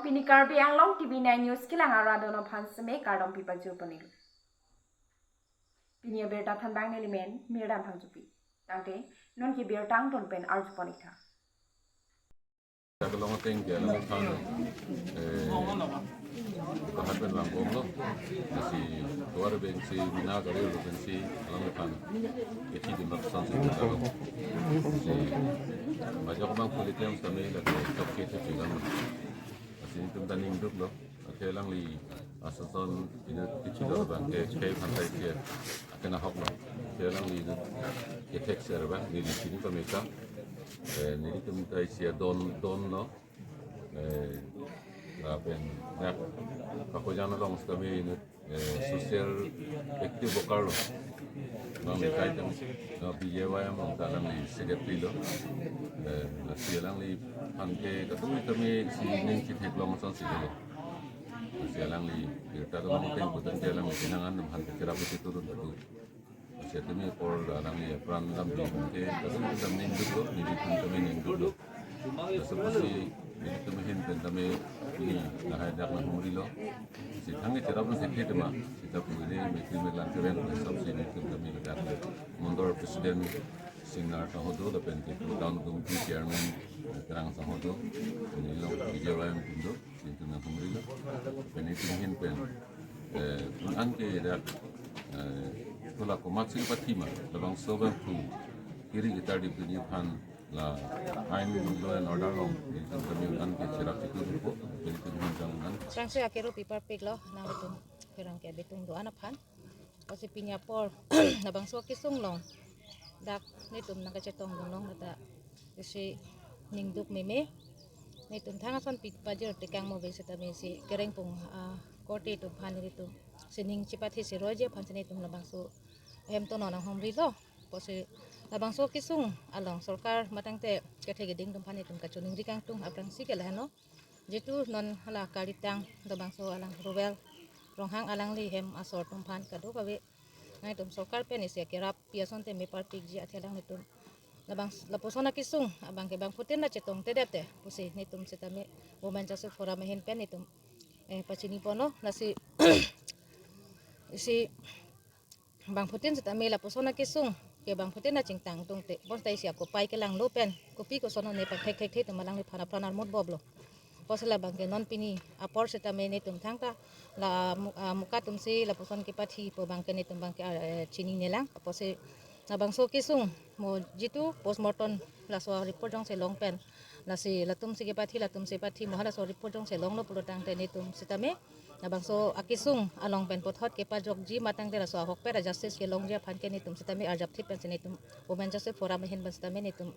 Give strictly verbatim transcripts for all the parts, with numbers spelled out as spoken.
Pini Karbi Anglong T V nine News kelang arat atum aphan seme kardom pipajir ponlo. Pini abirta thanbang nelimen Mirdan Phangchopi. Tangte non ke birta angton pen arju pon-ik tha. Dak along ateng ke alangphan, eh, bahan pen vangbomlo. Lasi tovar pensi, mina gari lo pensi alangphan kethidun bak ason si kita lo. Si majok bang politik yang kami lagi chok ke thepik lang. Lasi netum ta ningduklo. Athe alangli ason ason inut kechilo abang ke, ke phantai ke akan ahoklo. Athe alangli inut kethek ser abang, neli chini pame ta. Eh, nelitum ta isi adon, donlo. Eh, lapen dak kapojan along kami inut, eh, social active worker lo. Alangli kaitam, eh, B J Y M along ta alangli secretary lo. Eh, lasi alangliphan ke kadokave kami isi ning chitheklong ason si lo. Lasi alangli birta kelong ateng puten ke alangli chinang an atum aphan ke cherap isi turun tu. Lasi tumi apor alangli apran dam di ke kadokave kami ningduklo, nelitum kami ningduklo. Lasi pusi nelitum ahin pen kami pini lahai dak nanghumrilo. Si thang ke cherap nang sekhe tema, sita pu ini meeting melang keren, sab si nelitum kami dak Mandal President Singnar sangho do, lapen ke town committee chairman Terang sangho do, pini along B J Y M atum do, nelitum nanghumrilo. Pen nelitum ahin pen, eh, un-an ke dak, eh, tola komat si pathima, labangso abang pu kiri gitar di pini aphan la ain law and order along, nelitum kami un-an ke cherap chitu po, nelitum ahin pen un-an. Sangse akero pipar pik lo, nangtum kerang ke betung do-an aphan. Lasi pini apor labangso kesung along dak netum nangkachetongdun long kata isi ningduk meme. Netum thang ason pipajir tekang mo besi tame si kerengpung, ah, korte atum aphan netum sining chipathi si roje aphan si netum labangso hem tonon nanghumrilo. Pusi labangso kesung along sorkar matang te kethe keding atum aphan netum kachiningri kangtung aphrangsi ke lahenlo. Jitu non hala kalitang labangso alang Ruvel Ronghang alangli hem asor atum aphan kadokave nangtum sorkar pen isi kerap pi ason tame parpikji athe alanglitum labang lapuson akesung abang ke bangphutin ta chetongtedet te pusi netum sitame Women Justice Forum ahin pen netum, eh, pachini ponlo. Lasi isi bangphutin sitame lapuson akesung ke bangphutin ta chingtang tungte, bonta isi akopai kelanglo pen kopi koson ne pangthekthekthe atum alangliphan apran armut boblo. Pusi labang ke non pini apor sitame netum thangta la mu-, ah, muka atum si lapuson kepathi pu abang ke netum abang ke, ah, eh, chininelang. Pusi labangso kesung mo jitu postmortem laso report jongsi long pen, lasi latum si kepathi, latum si pathi, mo halaso report jongsi longlo pulo tangte netum sitame labangso akesung along pen puthot kepajokji matang te laso ahokpet a-justice kelongji aphan ke netum sitame arjapthip pensi netum Women Justice Forum ahin pen sitame netum,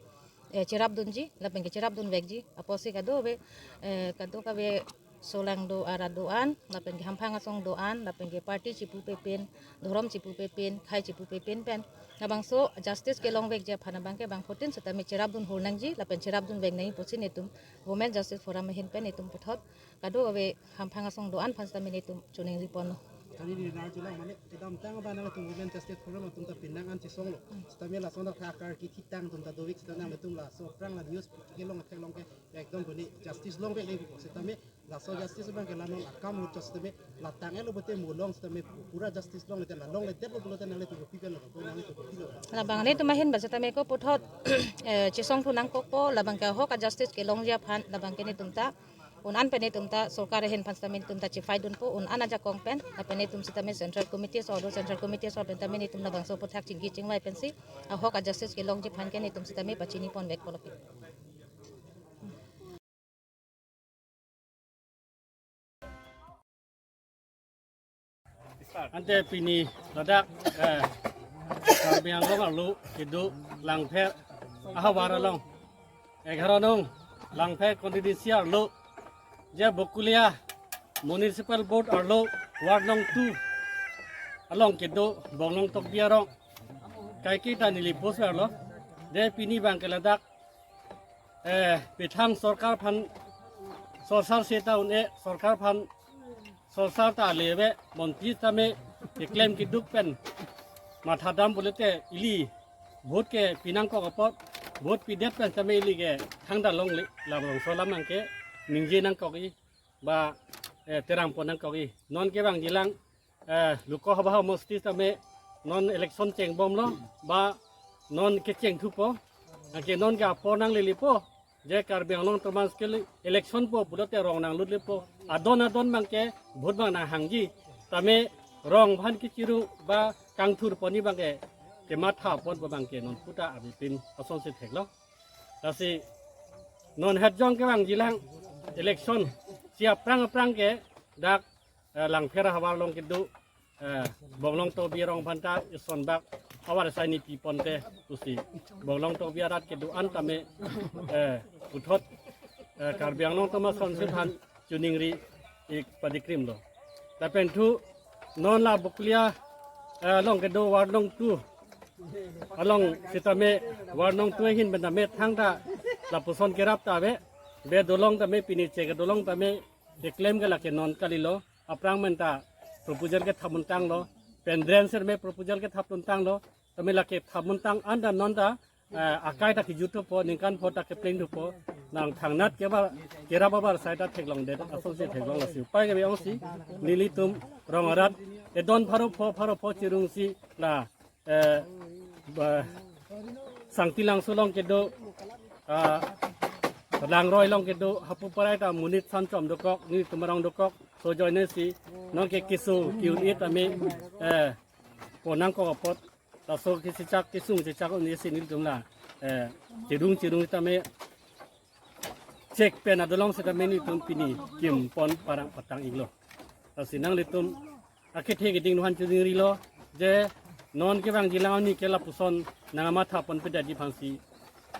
eh, cherapdunji lapen ke cherapdunvekji. Apotsi kadokave, eh, kadokave solang do arat do-an, lapen ke hamphang asong do-an, lapen ke party chipupe pen, dhorom chipupe pen, khei chipupe pen pen labangso justice kelongvekji aphan abang ke bangphutin sitame cherapdun hor nangji lapen cherapdunvek nangji pusi netum Women Justice Forum ahin pen netum puthot kadokave hamphang asong do-an aphan sitame netum chiningri ponlo. Kali ni na chulang mane kedamtang abang nangtum Women Justice Forum atum ta pinang an chesonglo. Sitame lason ta akar kethitang atum ta dovek sitame nangtum laso aphrang la news kelong theklong ke ekdom boni justice longvek le sitame laso justice abang ke la non akam ahut sitame la tang-etlo pute mo long sitame pura justice longle te, la longledetlo pulote nanglitum kopi pen lo, nanglitum kopi lo. Labang netum ahin ba sitame ko puthot, eh, chesongthu nangkokpo, labang ke ahok a-justice kelongji aphan labang ke netum ta un-an pen netum ta sorkar ahin aphan sitame netum ta chifight dunpo, un-an ajakong pen, lapen netum sitame Central Committee asor do, Central Committee asor pen tame netum labangso aphuthak chingki chingvai pensi ahok a-justice kelongji aphan ke netum sitame pachini ponvekpo lapen. Ante pini ladak, eh, Karbi Anglong arlo kedo Langpher ahavar along, egharo nong Langpher constituency arlo, je Bokulia Municipal Board arlo, ward nong two along kedo Bonglong Tokbi arong, kaike ta neli post arlo, de pini abang ke ladak, eh, pithang sorkar aphan sorsar seta un-e, sorkar aphan sorsar ta leve, montri tame keklem keduk pen mathadam pulote ili vote ke pinangkok apot, vote pidet pen tame ili ke thangta longle, labangso alam abang ke ningje nangkok-i. ba, eh, terang pon nangkok-i. Non kevangjilang, eh, Loksabha homosti tame non election chengbomlo ba non kecheng thupo. Anke non ke apor nanglelepo. Je Karbi Anglong Autonomous ke election po pulote rong nanglutlepo. Adon adon abangke vote abang nanghangji. Tame rong aphan kechirung ba kangthur ponji abangke kematha ponpo abangke non puta abipin asonsi theklo. Lasi non hetjong kevangjilang election si aphrang aphrang ke dak, eh, Langpher ahavar along kedo, eh, Bonglong Tokbi arong aphanta ison bak ahavar asai ni pi ponte pusi Bonglong Tokbi arat kedo-an tame, eh, puthot, eh, Karbi Anglong Autonomous Council aphan choningri-ik padikrimlo. Lapen thu non la Bokolia, eh, along kedo ward nong two along sitame ward nong two ahin pen tame thangta lapuson kerap ta ave. Be dolong tame pini che kedolong tame keklem ke lake non kalilo. Aphrang pen ta proposal kethap montanglo. Pen drain sitame proposal kethap montanglo. Tame lake thap montang anta non ta, eh, akai ta kejut thupo, ningkan pho ta kepleng thupo. Nang thangnat ke ba kerap ahavar asai ta theklongdet asonsi theklong, lasi upai kave ongsi nelitum rong arat edon pharo pho pharo pho chirungsi la, eh, ba, Sangti Langso along kedo, ah, Langroi along kedo, hapu parai ta monit sanchom dokok, nelitum arong dokok, so ajoinesi non ke keso ke-un-e tame, eh, pon nangkok apot, laso kechechak kesung chechak un-esi nelitum la, eh, chirung chirung tame chek pen adolong sitame nelitum pini kim pon parang patang-iklo. Lasi nanglitum akethe keding aphan choningrilo je non kevangjilang arni ke lapuson nangmatha ponpedetji aphansi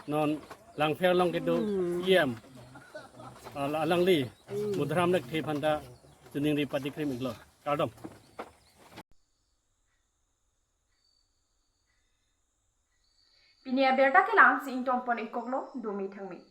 non Langpher along kedo E M, ala-, alangli Mudharam Lekthe aphanta choningri padikrim-iklo. Kardom. Pini abirta ke la-ansi ingtong pon-ikkoklo, dome thangme.